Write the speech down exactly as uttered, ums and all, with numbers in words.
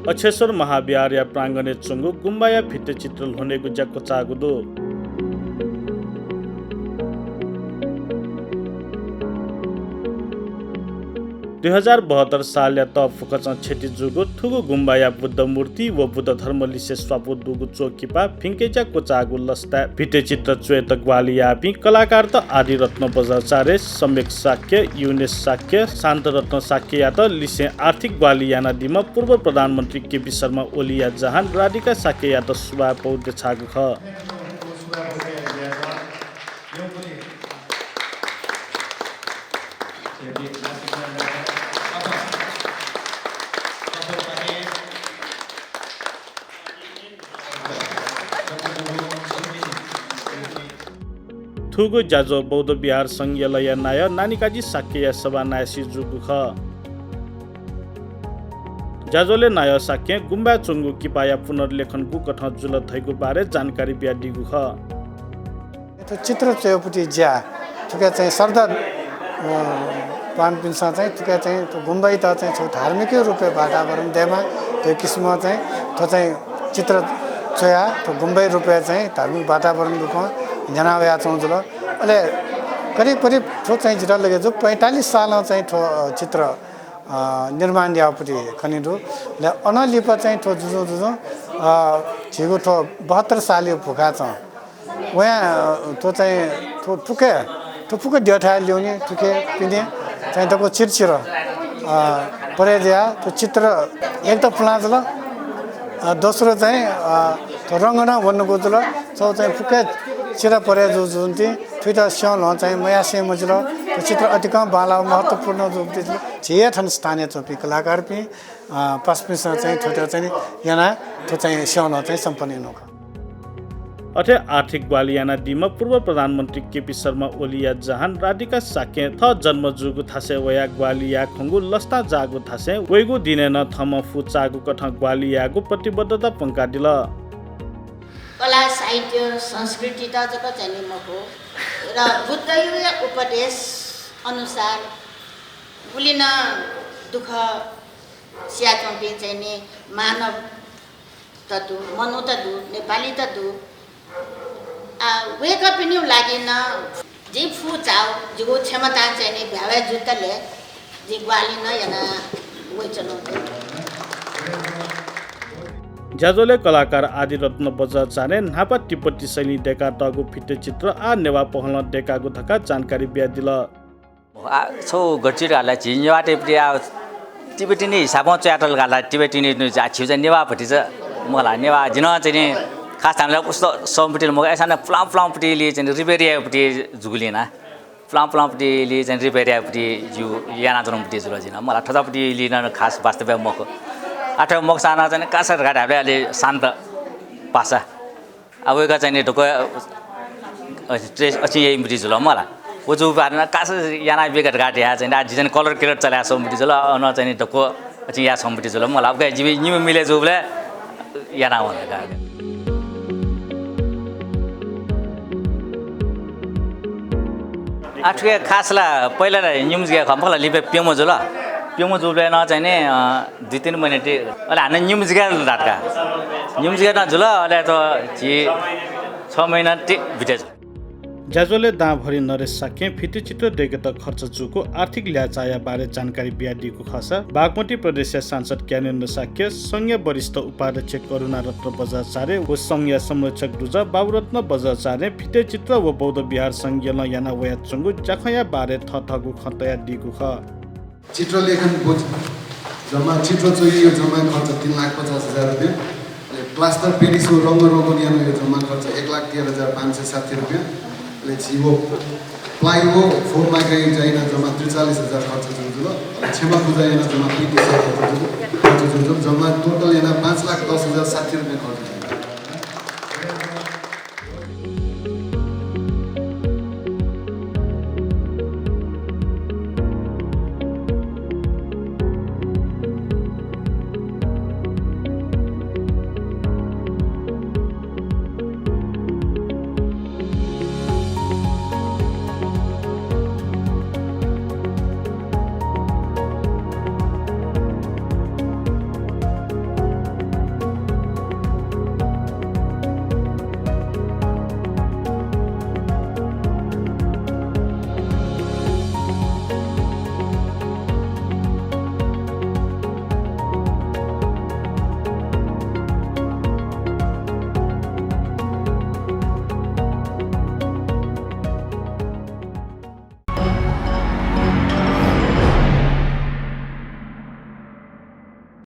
अक्षेश्वर महाविहारया प्राङ्गणय् च्वंगु गुम्बाया भित्तिचित्र ल्ह्वनेगु ज्या क्वचाःगु दु। दुई हजार बहत्तर सालया तःफुकचं क्षति जूगु थुगु गुम्बाया बुद्ध मूर्ति व बुद्ध धर्म लिसे स्वापू दुगु च्वःकिपा भिंकेज्या क्वचाःगु लसताय् भित्तिचित्र च्वयेत ग्वाहालि याःपिं कलाकारत आदिरत्न बज्राचार्य, सम्यक शाक्य, युनेश शाक्य, शान्तरत्न शाक्ययात लिसें आर्थिक ग्वाहालि यानादीम्ह पूर्व प्रधानमन्त्री केपी शर्मा ओलीया जहान राधिका शाक्ययात सुभाय् पौ देछाःगु खः। थुगु ज्याझ्वः बौद्ध विहार संघ यलया नायः नानीकाजी शाक्यया सभानायःसि जूगु खः। ज्याझ्वलय् नायः शाक्यं गुम्बाय् च्वंगु किपाया पुनर्लेखन गुकथं जुल धइगु बारे जानकारी बियादीगु खः। थ्व चित्र च्वयेगुपति ज्या, थुके चाहिँ श्रद्धा, अ, पानपिन्सं चाहिँ थुके चाहिँ थ्व गुम्बाइत चाहिँ छगू धार्मिक रूपय् वातावरण दयेमा, थ्व किसिमं चाहिँ थ्व चाहिँ चित्र च्वया थ्व गुम्बाइ रूपय् चाहिँ धार्मिक वातावरण रूपं न्ह्याना वयाच्वं जुल। अले करिब करिब थ्व चाहिँ जितः लगे जु पैंतालिस सालं चाहिँ थ्व, अ, चित्र, अ, निर्माण याःगुपति खने दु। अले अनं लिपा चाहिँ थ्व जुजुं जुजुं, अ, झीगु थ्व बहत्तर सालय् भुखाचं वया, अ, थ्व चाहिँ थ्व थुके, थ्व फुक्क द्यःथाय् ल्यूने, थुके पिने चाहिँ दक्व चिरचिर, अ, परे जुया थ्व चित्र एक त पुलां जुल, अ, दोस्रो चाहिँ, अ, थ्व रंग नं वंगु जुल। छगू चाहिँ फुक्क चिर परे जु जुन्ति थुइत स्यं ल्हं चाहिँ मयासें मजिल। थ्व चित्र अतिकं बांलाः महत्त्वपूर्ण जूगु जुल। झी हे थन स्थानीय च्वंपिं कलाकारपिं, अ, पासापिन्सं चाहिँ थ्वत चाहिँ याना थ्व चाहिँ स्यं ल्हं चाहिँ सम्पन्न यानागु खः। अथे आर्थिक ग्वाहालि यानादीम्ह पूर्व प्रधानमन्त्री केपी शर्मा ओलीया जहान राधिका शाक्यं थः जन्म जूगु थासय् वयाः ग्वाहालि याये खंगु लसतां जाःगु थासय् वइगु दिनय् नं थःम्हं फु चाःगु कथं ग्वाहालि यायेगु प्रतिबद्धता प्वंकादिल। कला, साहित्य, संस्कृतित जक चाहिँ नि मखु, र बुद्धया उपदेश अनुसार गुलि नं दुःख सियाच्वंपिं चाहिँ नि मानव त दु, मनू त दु, नेपाली त दु। आ, वय्कःपिनिगु लागि नं जिं फु चाउ, जिगु क्षमतां चाहिँ नि भ्यावय् जुतले जिं ग्वाहालि नं याना वइच्वनागु दु। ज्याझ्वलय् कलाकार आदिरत्न बज्राचार्यं न्हापा तिब्बती शैलीं दय्कातःगु भित्तिचित्र आः नेवाः पहलं दय्कागु धकाः जानकारी बियादिल। आ, छौ गच्छि धाःसा झी नेवाःतय्‌पति आ, तिब्बती हिसाबं च्वयातल धाःसा तिब्बती आ, झीगु चाहिँ नेवाः भतिचा मखु ला, नेवाः जिं नं चाहिँ नि खास धाःसा उस्ता सौंपति मखु, अय्‌सां नं पुलां पुलांपति लि चाहिँ नि repair यायेपति जूगुलिं ना। पुलां पुलांपति लि चाहिँ repair यायेपति जिं यानाच्वनागुपति जुल जिं नं मखु ला, थज्याःपति लि नं खास वास्तवय् मखु। आः थ्व मखुसां नं चाहिँ नि कासा धकाः धायेबलय् अले शान्त भाषा। आ, वय्कः चाहिँ नि दक्व, अ, trace अचिं याइम्ह जुल मला। व जूगु बारे नं कासा याना बियागु धकाः धया चाहिँ नि, आ, जि चाहिँ नि colour colour चले याःम्ह जुल, अन चाहिँ नि दक्व अचिं याःम्ह जुल मला। उकिं जिमि निम्ह मिले जूबलय् याना वन धकाः। आ, थुके खास ला पहिला ला निम्ह जिगु खः, मखु ला, लिपा प्यम्ह जुल। प्यम्ह जूबलय् नं चाहिँ नि, अ, दुई तीन महिना ति, अले हानं निम्ह जिगु धात का। निम्ह जिगु नं जुल, अले त झी छ महिना ति बिते जुल। ज्याझ्वलय् दांभरि नरेश शाक्यं भित्तिचित्र दय्केत खर्च जूगु आर्थिक ल्याःचाःया बारे जानकारी बियादीगु खःसा, बागमती प्रदेशया सांसद ज्ञानेन्द्र शाक्य, संघया वरिष्ठ उपाध्यक्ष करुणारत्न बज्राचार्य व संघया संरक्षक दुजः बाबुरत्न बज्राचार्यं भित्तिचित्र व बौद्ध विहार संघ यलं याना वयाच्वंगु ज्याखँया बारे थःथःगु खँ तयादीगु खः। चित्रलेखन बोझ जम्मा चित्र च्वइयो जम्मा खर्च तीन लाख पचास हजार रुपियाँ। अले plaster Paris व रंग रोगन यानायो जम्मा खर्च एक लाख तेह्र हजार पाँच सय साठी रुपियाँ। अले झी व ply व foam माइकाइ जाइना जम्मा त्रिचालिस हजार खर्च जुल जुल। अले क्षमा पूजा याना जम्मा पैंतिस हजार खर्च जुल जुल। जम्मा total याना पाँच लाख दस हजार साठी रुपियाँ खर्च जुल।